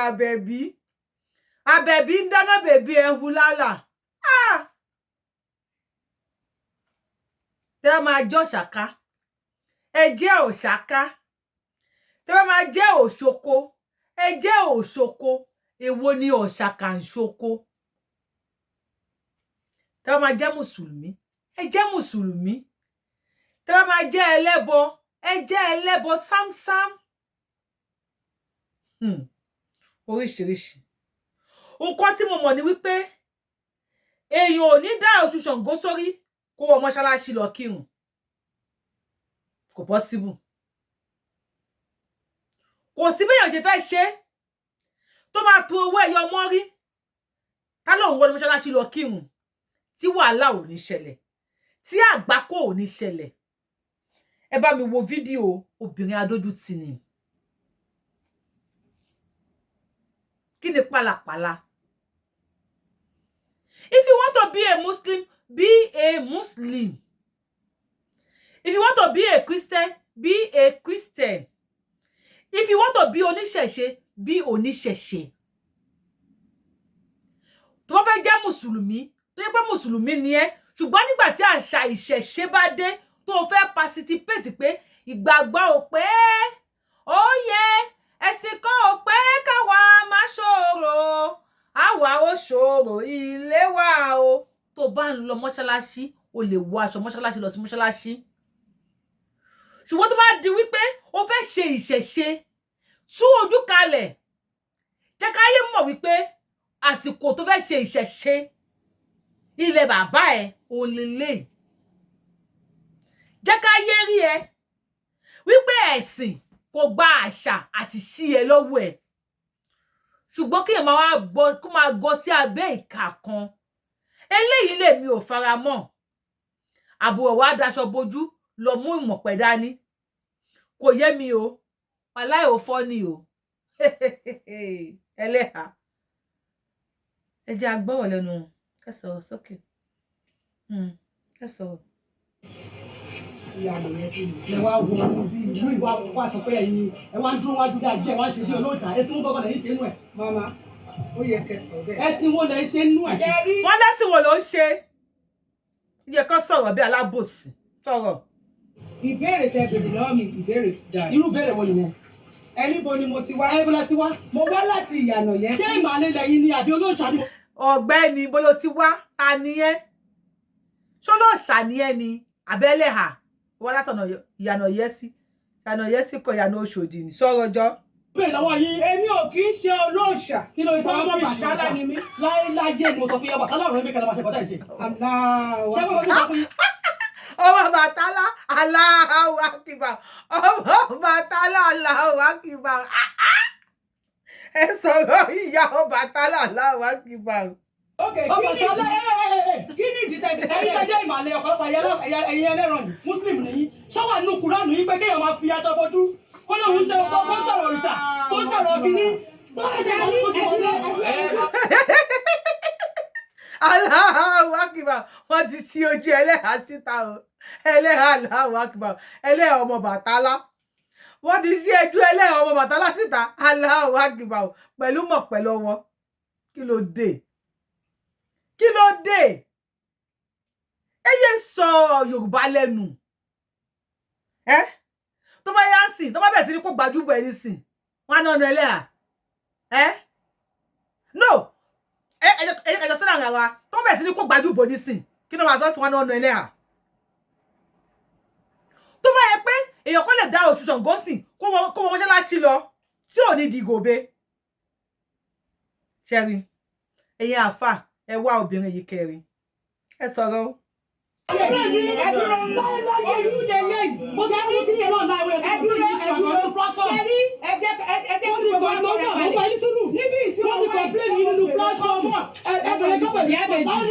Àbẹ̀bí. Àbẹ̀bí ń dáná, bèbí ẹ̀ ń hu lálà. Ah! Tẹ́ ẹ máa jọ́ ṣàká, ẹ jẹ́ òṣàká. Tẹ́ bá máa jẹ́ òṣoko, ẹ jẹ́ òṣoko. Èwo ni ọ̀ṣàkà ń ṣoko? Tẹ́ bá máa jẹ́ mùsùlùmí, ẹ jẹ́ mùsùlùmí. Tẹ́ bá máa jẹ́ ẹlẹ́bọ, ẹ jẹ́ ẹlẹ́bọ sámsám. Oríṣiríṣi nǹkan tí mo mọ̀ ni wípé èèyàn ò ní dá Ọ̀ṣun Ṣàngó sórí kó wọ mọ́ṣáláṣí lọ kírun. Kò possible. Kò sí béèyàn ṣe fẹ́ ṣe tó máa tu owó ẹyọ mọ́rí ká lóun wọ mọ́ṣáláṣí lọ kírun tí wàhálà ò ní ṣẹlẹ̀, tí àgbákò ò ní ṣẹlẹ̀. Ẹ bá mi wo fídíò obìnrin adójútì ni. Kí ni pálapàla? If you want to be a Muslim, be a Muslim. If you want to be a Christian, be a Christian. If you want to be oníṣẹ̀ṣe, be oníṣẹ̀ṣe. Tó bá fẹ́ jẹ́ mùsùlùmí, tó yẹ pé mùsùlùmí ni ẹ́, ṣùgbọ́n nígbà tí àṣà ìṣẹ̀ṣe bá dé, tó o fẹ́ participate pé ìgbàgbọ́ ò pé ó yẹ, ẹ̀sìn kan ò pé káwa má ṣòro, àwa ó ṣòro ilé wa o. Tó bá ń lọ mọ́ṣáláṣí, o lè wọ aṣọ mọ́ṣáláṣí lọ sí mọ́ṣáláṣí. Ṣùgbọ́n tó bá di wípé o fẹ́ ṣe ìṣẹ̀ṣe, tú ojú kalẹ̀, jẹ́ káyé mọ̀ wípé àsìkò tó fẹ́ ṣe ìṣẹ̀ṣe ilẹ̀ bàbá ẹ̀ ò lè lè jẹ́ káyé rí ẹ wípé ẹ̀sìn kò gba àṣà àti sí ẹ lọ́wọ́ ẹ̀. Ṣùgbọ́n kí èèyàn máa wá gbọ́ kó máa gọ sí abẹ́ ìka kan, eléyìí lèmi ò fara mọ́. Àbúrò wa daṣọ bojú lọ mú ìmọ̀pẹ̀ dání, kò yé mi o. Wàláì ò fọ́ ni o. Ẹlẹ́hà, ẹ jẹ́ agbọ́rọ̀ lẹ́nu. Ẹ sọ̀rọ̀ sókè, ẹ sọ̀rọ̀. Ìyànà yẹn sí mi. Ẹ wá wo bí ìlú ìwà wà sọ pé ẹ̀yin ẹ wá ń dúró wájú dájú, ẹ wá ń ṣe bí olóòtà. Ẹ̀sìn wo gbọ́dọ̀ lẹ́yìn ṣe nú ẹ̀? Mama, ó yẹ kẹ́ sọ bẹ́ẹ̀. Ẹ̀sìn wo lẹ́ ń ṣe nú ẹ̀? Wọ́n lẹ́sìn wo ló ń ṣe? Yẹ kó sọ̀rọ̀ bí alábòsí sọ̀rọ̀. Ìbéèrè tẹ́ béèrè lọ́wọ́ mi, ìbéèrè dáa. Irú béèrè wo nìyẹn? Ẹni bo ni mo ti wá? Ẹ bọ́lá ti wá. Mo wá láti ìyànà yẹn. Ṣé ìmàlẹ́ lẹ́yìn ni àbí olóòṣà ni? Ọ̀gbẹ́ni, bó ló ti wá? Ta ni ẹ́? Ṣọlọ́ọ̀ṣà ni ẹ́ ni àbẹ́lẹ́hà wọ́n látọ̀nà ìyànà yẹ́sí, ìyànà yẹ́sí kọ ìyànà Òṣòdì ní sọ̀rọ̀ jọ. Béèrè lọ́wọ́ yín. Èmi ò kì í ṣe olóòṣà. Kí ló dé tó Ọmọ fi ṣe Bàtálá ni mí. Láéláyé ni mo sọ fún yín, Bàtálá ọ̀rọ̀ mi kẹlẹ́ máa ṣe kọ́tà ìṣe. Aláwa. Ṣé wọ́n sọ fún yín? Ọmọ Bàtálá, Allahu Akbar. Ọmọ Bàtálá, Allahu Akbar. Ẹ sọ̀rọ̀, ìyá Bàtálá, Allahu Akbar. Ok, kí Ọmọ ni Bàtálá ìdí ẹ ẹ ẹ ẹ. kí ni ìdí tẹ́ fi sọ Ẹ̀yin bẹ́ẹ̀? tẹ́ jẹ́ ìmàlẹ̀, ọ̀pọ̀lọpọ̀ ẹ̀yin ẹlẹ́ran ni, Muslim nìyí. Ṣọ́wà nínú Kùránù yín pé kéèyàn máa fi aṣọ fojú kó lóun ṣe tó ń sọ̀rọ̀ òrìṣà, tó ń sọ̀rọ̀ kínní, tó ń ṣe kó ṣe wọlé? Allahu Akbar. Wọ́n ti ṣí ojú ẹlẹ́hà síta o. Ẹlẹ́hà, Allahu Akbar. Ẹlẹ́hà ọmọ Bàtálá, wọ́n ti ṣí ẹjú ẹlẹ́hà ọmọ Bàtálá síta. Allahu Akbar o. Pẹ̀lú mọ̀ pẹ̀lú wọn. Kí ló dé? Kí ló dé? Ẹ yé sọ Yorùbá lẹ́nu ẹ. Tó bá yá sìn, tó bá bẹ̀rẹ̀ sí ní kó gbajúbọ̀ ẹni sìn wọn á ní ọ̀nà ẹlẹ́hà ẹ no ẹ ẹ ẹ ẹjọ sọ́dọ̀ àwọn àwa. Tó bá bẹ̀rẹ̀ sí ní kó gbajúbọ̀ nísìn, kí ni wọ́n á sọ sí wọn ní ọ̀nà ẹlẹ́hà? Tó bá yẹ pé èèyàn kọ́ lè dá Ọ̀ṣun Ṣàngó sìn kó wọ mọ́ṣáláṣí lọ tí ò ní di gòbe ṣẹ́rí. Ẹ̀yin àáfà, ẹ wá obìnrin yìí kẹrin, ẹ sọ̀rọ̀ o. Ẹ dúró, ojú lélẹ́yìí. Mo sọ fún kí ẹ náà láwé. Ẹ dúró, ẹ dúró. Ṣẹ́rí, ẹ jẹ́ Wọ́n kí ti gbogbo kọ́ wa lọ́wọ́ sọ̀rọ̀ àwọn ọmọ yín sùúrù. Níbi tí Wọ́n ti complain yín nínú platform. Ẹ bẹ̀rẹ̀ tó pẹ̀lú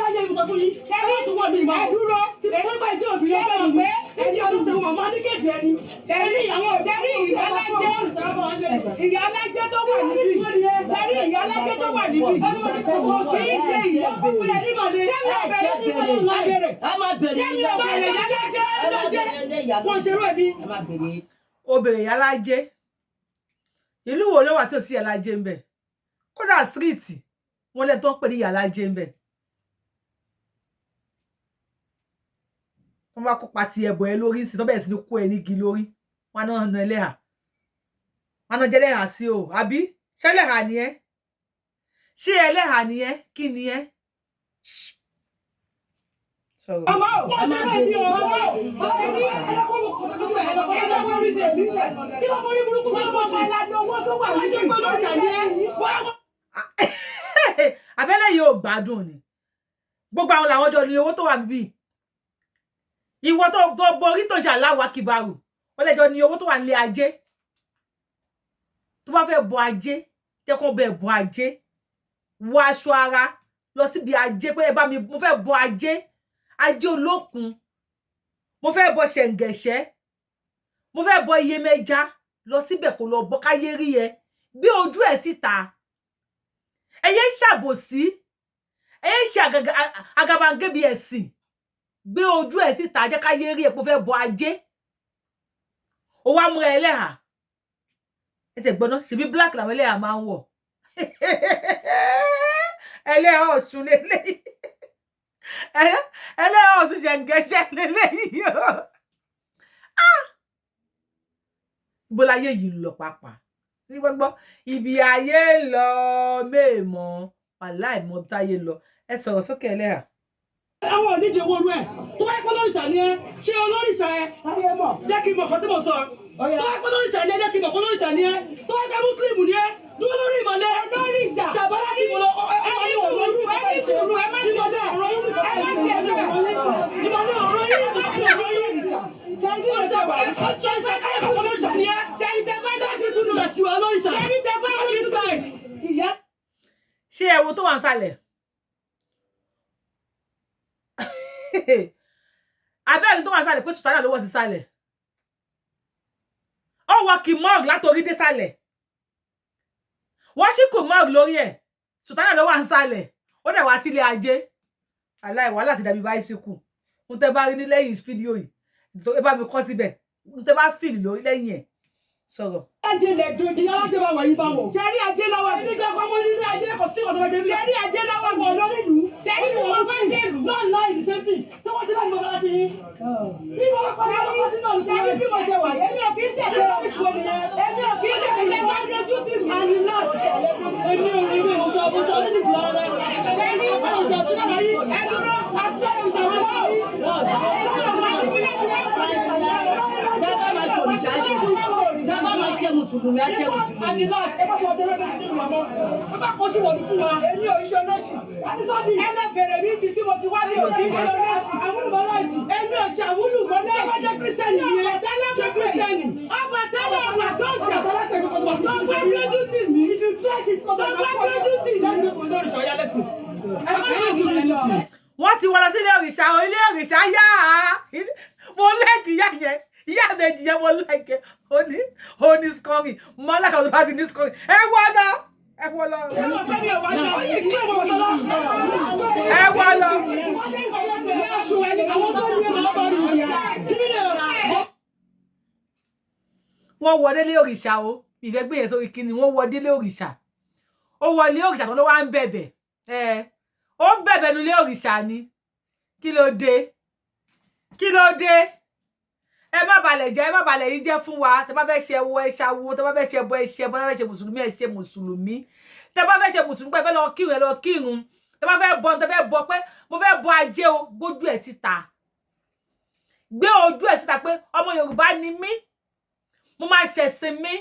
láyé ni mo sọ fún yín. Ẹ wọ́n tún wọ̀ mí ìmọ̀. Ẹ dúró. Tí mo bá jẹ́ obìnrin ọ̀fẹ́ mi, ẹni ọdún tó mọ̀ máa ní kéde ẹni. Ṣẹ́rí, ṣẹ́rí ìyálájẹ́, ìyálájẹ́ tó wà níbí. Ṣẹ́rí ìyálájẹ́ tó wà níbí. Kò kì í ṣe ìyá. Ṣé mi ò bẹ̀rẹ̀ ní ìbẹ̀rẹ̀? Ṣé mi ò bẹ̀rẹ̀ ìyálájẹ́? Wọ́n ṣerú ẹ̀mí. Obìnrin yàlájẹ, ìlú wo ló wà tí ò sí yàlájẹ ń bẹ? Kódà street wọn lẹ́ni tó ń pè ní ìyálájé ń bẹ̀. Wọ́n bá kópa ti ẹbọ ẹ lórí sí, tó bẹ̀rẹ̀ sí ní kó ẹ nígi lórí, wọn náà na ẹlẹ́hà, wọn náà jẹ́ ẹlẹ́hà sí o. Àbí ṣẹlẹ́hà ni ẹ́? Ṣé ẹlẹ́hà ni ẹ́? Kí ni ẹ́? Sọ̀rọ̀. Màmá o, wọ́n ṣe bẹ́ẹ̀ ni o, màmá o. Ẹni ẹlẹ́kọ̀ọ́ kò tó bẹ̀ ẹlẹ́kọ̀ọ́ rí tèmi. Kí ló forí burúkú tó fọ́ ṣe? Owó tó wà Wọ́n níbí. jẹ́ pé lóòjà ni ẹ́. Wọ́n Abẹ́lẹ̀ yìí ò gbádùn ni. Gbogbo àwọn làwọn jọ ní owó tó wà níbí. Ìwọ tó borí tó ń ṣe aláwa kìbarù, ó lẹ́jọ́ ní owó tó wà nílé ajé. Tó bá fẹ́ bọ ajé, jẹ́ kó bẹ bọ ajé. Wọ aṣọ ara lọ síbi ajé pé ẹ bá mi, mo fẹ́ bọ ajé, ajé olókun, mo fẹ́ bọ ṣẹ̀ǹgẹ̀ṣẹ́, mo fẹ́ bọ iyemẹja. Lọ síbẹ̀ kó lọ bọ, káyé rí ẹ, gbé ojú ẹ síta. Ẹ yé ṣàbòsí, ẹ yé ṣe àgàbàǹgebè ẹ̀sìn. Gbé ojú ẹ síta, jẹ́ káyé rí ẹ pé o fẹ́ bọ ajé. Ó wá múra ẹlẹ́hà. Ẹ tẹ̀ gbọ́ná, ṣebí black làwọn ẹlẹ́hà máa ń wọ̀. Ẹlẹ́hà Ọ̀ṣun lélẹ́yìí, ẹlẹ́hà Ọ̀ṣun ṣẹ̀ǹgẹ̀ṣẹ̀ lélẹ́yìí o. Ibo láyé yìí ń lọ pàápàá ní gbọ́gbọ́? Ibi ayé ń lọ mẹ́ẹ̀mọ́, wàláì mọ́ bí táyé ń lọ. Ẹ sọ̀rọ̀ sókè, ẹlẹ́hà. Àwọn onídìí owó orú ẹ̀. Tó bá yẹ pé lóòjà ni ẹ́, ṣé olórìṣà ẹ? Ayé mọ̀. Jẹ́ kí n mọ̀ kan tí mo sọ. Tó bá yẹ pé lóòjà ni ẹ́, jẹ́ kí n mọ̀ pé lóòjà ni ẹ́. Tó bá yẹ pé Mùsùlùmí ni ẹ́, dúró lórí ìmọ̀lẹ̀. Olórìṣà. Ṣàbálá sí mo lọ. Ẹ ní sùúrù, ẹ ní sùúrù, ẹ má ṣe bẹ́ẹ̀. Ẹ má ṣe bẹ́ẹ̀. Ìmọ̀lẹ̀ ọ̀rọ̀ yìí, ìmọ̀lẹ̀ ọ̀rọ̀ yìí. Ṣẹ́rí Olórìṣà wà. Ọjọ́ ìṣe káyọ̀ kọ́ lóòjà ni ẹ́. Ṣẹ́rí tẹ bá dá Dájú tún lọ sí wa lóòjà. Ṣẹ́rí tẹ bá rí ìyá. Ṣé ẹ wo tó wà ń sàlẹ̀? Abẹ́rẹ́ tó wà ń sàlẹ̀ pé sùtánà ló wọ̀ sí sàlẹ̀. Ó wọ kìmọ́ọ̀gì látòrí dé sàlẹ̀, wọ́n sì kìmọ́ọ̀gì lórí ẹ̀. Sùtánà ló wà ń sàlẹ̀, ó dẹ̀ wá sílé ajé. Aláì wàhálà ti dàbí báísíkù. Ń tẹ́ bá rí ní lẹ́yìn fídíò yìí, ẹ bá mi kọ́ síbẹ̀ ń tẹ́ bá fìlì lórí lẹ́yìn ẹ̀. Sọ̀rọ̀. Ajé lẹ̀ dojú alájẹ bá wọ̀ yín bá wọ̀. Ṣẹ́rí ajé lọ́wọ́ mi. Ẹni kan kọ́ mọ́ nínú ajé kò sí ọ̀dọ́ ajé. Ṣẹ́rí ajé lọ́wọ́ mi. Wọ̀ lórí ìlú. Ṣẹ́rí tí mo fẹ́ dé ìlú. Náà láì ní sẹ́fì tí wọ́n ṣe láti mọ̀ láti yín. Bí wọ́n bá kọ́ lọ́wọ́ sí náà ní Ṣẹ́rí bí mo ṣe wà yìí, èmi ò kì í ṣèké. Èmi ò kì í ṣèké. Ṣé bá dojú tì mí? Àní láti èmi ò èmi ò sọ mo sọ ní ìdílé ara rẹ̀. Ṣẹ́rí Mo sọ sí lára yìí. ẹ dúró. Àti ìṣòro yìí. Dábàá máa ṣe òrìṣà, á ṣe òrìṣà. Dábàá máa ṣe mùsùlùmí, á ṣe mùsùlùmí. Àní láti ẹ bá fọ ọdẹ lọ́dẹ nínú àmọ́. Ó bá kó sí wọ̀lú fún wa. Èmi ò ṣe olóṣì. Àti sọ́ọ̀dì. Ẹ lọ bèrè mi ti tí mo ti wá ní òtí ní olóṣì. Àwọn olùmọ̀láìsì. Èmi ò ṣe àwúlùmọ́lẹ̀. Tó bá jẹ́ Kírísítẹ́nì ni ẹ. Jẹ́ Kírísítẹ́nì. Ọbàtálá ọ̀nà tó ń ṣà. Ọbàtálá pẹ̀lú kọ́tù Tó bá dójú tì mí. If you trash it, Tó bá dójú tì mí. Let's go to olórìṣà, ọ̀yá, let's go. Ẹ má lọ sí òrìṣà. Wọ́n ti wọ́n lọ sí ilé òrìṣà o. Ilé òrìṣà yá mo like ìyá yẹn, ìyá méjì yẹn mo like. Ó ní scoring mo like. Àwọn tó bá ti ní scoring, ẹ wọ́ lọ, ẹ wọ́ lọ, Ṣé mo fẹ́ mi ò wá jà? Kí ló mọ̀ tọ́lá? ẹ wọ́ lọ. Àwọn tó ní ẹ̀ bá rí ìyá. Jíbí ni ọ̀rọ̀. Wọ́n wọ délé òrìṣà o. Ìfẹ́ gbé yẹn sórí kíni. Wọ́n wọ délé òrìṣà, ó wọ ilé òrìṣà tó ló wá ń bẹ̀bẹ̀. Ẹ ó ń bẹ̀bẹ̀ nílé òrìṣà ni. Kí ló dé? Kí ló dé? Ẹ má balẹ̀ jẹ́, ẹ má balẹ̀ yìí jẹ́ fún wa. Tẹ bá fẹ́ ṣe ẹwọ, ẹ ṣàwo. Tẹ bá fẹ́ ṣe ẹbọ, ẹ ṣe ẹbọ. Tẹ bá fẹ́ ṣe mùsùlùmí, ẹ ṣe mùsùlùmí. Tẹ bá fẹ́ ṣe mùsùlùmí pé ẹ fẹ́ lọ kírun, ẹ lọ kírun. Tẹ bá fẹ́ bọ, tẹ fẹ́ bọ pé mo fẹ́ bọ ajé o, gbójú ẹ̀ síta, gbé ojú ẹ̀ síta pé ọmọ Yorùbá ni mí, mo máa ṣẹ̀sìn mi.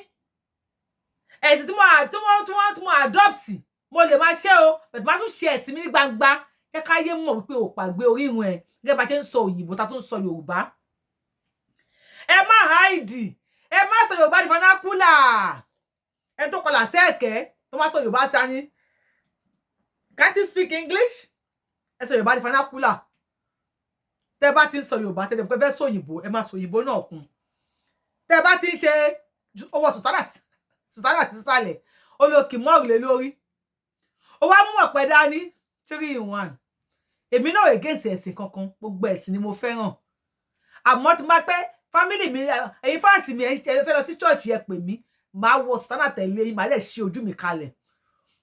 Ẹ̀sìn tí mo adopt, mo lè máa ṣe o, bẹ̀tẹ̀ máa tún ṣe ẹ̀sìn mi ní gbangba. Jẹ́ káyé mọ̀ wípé ò pàgbé orírun ẹ̀, gẹ́gẹ́ bá ṣe ń sọ òyìnbó ta tún sọ Yorùbá. Ẹ má hide, ẹ má sọ Yorùbá di vernacular. Ẹ tó kọlà sẹ́ẹ̀kẹ́ tó má sọ Yorùbá sani. Can't you speak English? Ẹ sọ Yorùbá di vernacular. Tẹ bá ti ń sọ Yorùbá tẹ́lẹ̀ pé fẹ́ sọ òyìnbó, ẹ má sọ òyìnbó náà kún. Tẹ bá ti ń ṣe owó sùtánà, sùtánà sísàlẹ̀, ó lo kìmọ́ọ̀rù lé lórí, ó wá mú ọ̀pẹ dání, 3 in 1. Èmi náà against ẹ̀sìn kankan, gbogbo ẹ̀sìn ni mo fẹ́ràn. Àmọ́ tí máa pẹ́ family mi, ẹ̀yin fans mi, ẹ fẹ́ lọ sí church, ẹ pè mí, màá wọ sùtánà tẹ̀lé yín, màá lè ṣe ojú mi kalẹ̀.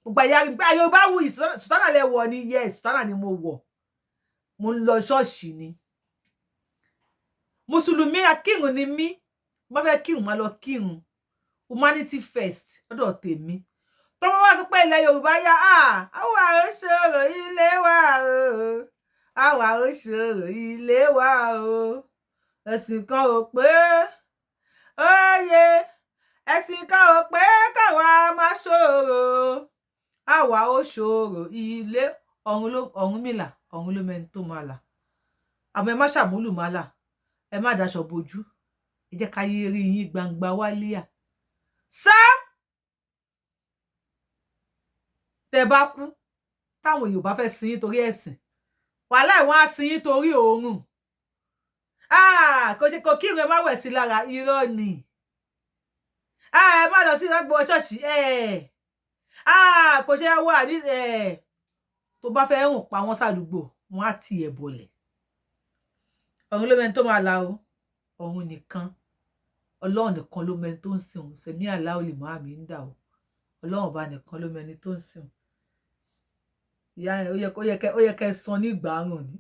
Gbogbo àyà Yorùbá wù. Sùtánà lẹ wọ̀ ni. Yes, sùtánà ni mo wọ̀. Mo ń lọ ṣọ́ọ̀ṣì ni. Mùsùlùmí akírun ni mí. Bá fẹ́ kírun, máa lọ kírun. Humanity first lọ́dọ̀ tèmi. Tọ́mọ wá sọ pé ilẹ̀ Yorùbá yá, àwa ò ṣòro ilé wa o, àwa ò ṣòro ilé wa o. Ẹ̀sìn kan ò pé óye, ẹ̀sìn kan ò pé káwa má ṣòro, àwa ò ṣòro ilé. Ọ̀run ló Ọ̀rúnmìlà, ọ̀run ló mẹ́ni tó máa là. Àmọ́ ẹ má ṣàmúlùmálà, ẹ má daṣọ bojú, ẹ jẹ́ ká yé rí yín gbangba wálíà sá. Tẹ bá kú, táwọn èèyàn bá fẹ́ sin yín torí ẹ̀sìn, wàhálà, ìwọ̀n á sin yín torí òórùn. Kò ṣe kò kírun, ẹ má wẹ̀ sí lára, irọ́ ni. Ẹ má lọ sí ìgbọ́ ṣọ́ọ̀ṣì, kò ṣe wà ní. Tó bá fẹ́ rùn pa wọ́n sádùúgbò, wọ́n á tì ẹ̀ bọ̀lẹ̀. Ọ̀run ló mẹ́ni tó máa la o. Ọ̀run nìkan, Ọlọ́run nìkan ló mẹ́ni tó ń sìn òun. Sẹ̀mí aláwọ̀ lè máa mi ń dà o. Ọlọ́run ọba nìkan ló mẹ́ni tó ń sìn òun. Ìyá ẹ, ó yẹ kẹ san ní ìgbárùn ni,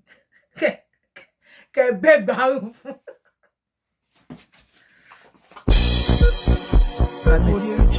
kẹ bẹ́ gbárùn fún. Audio.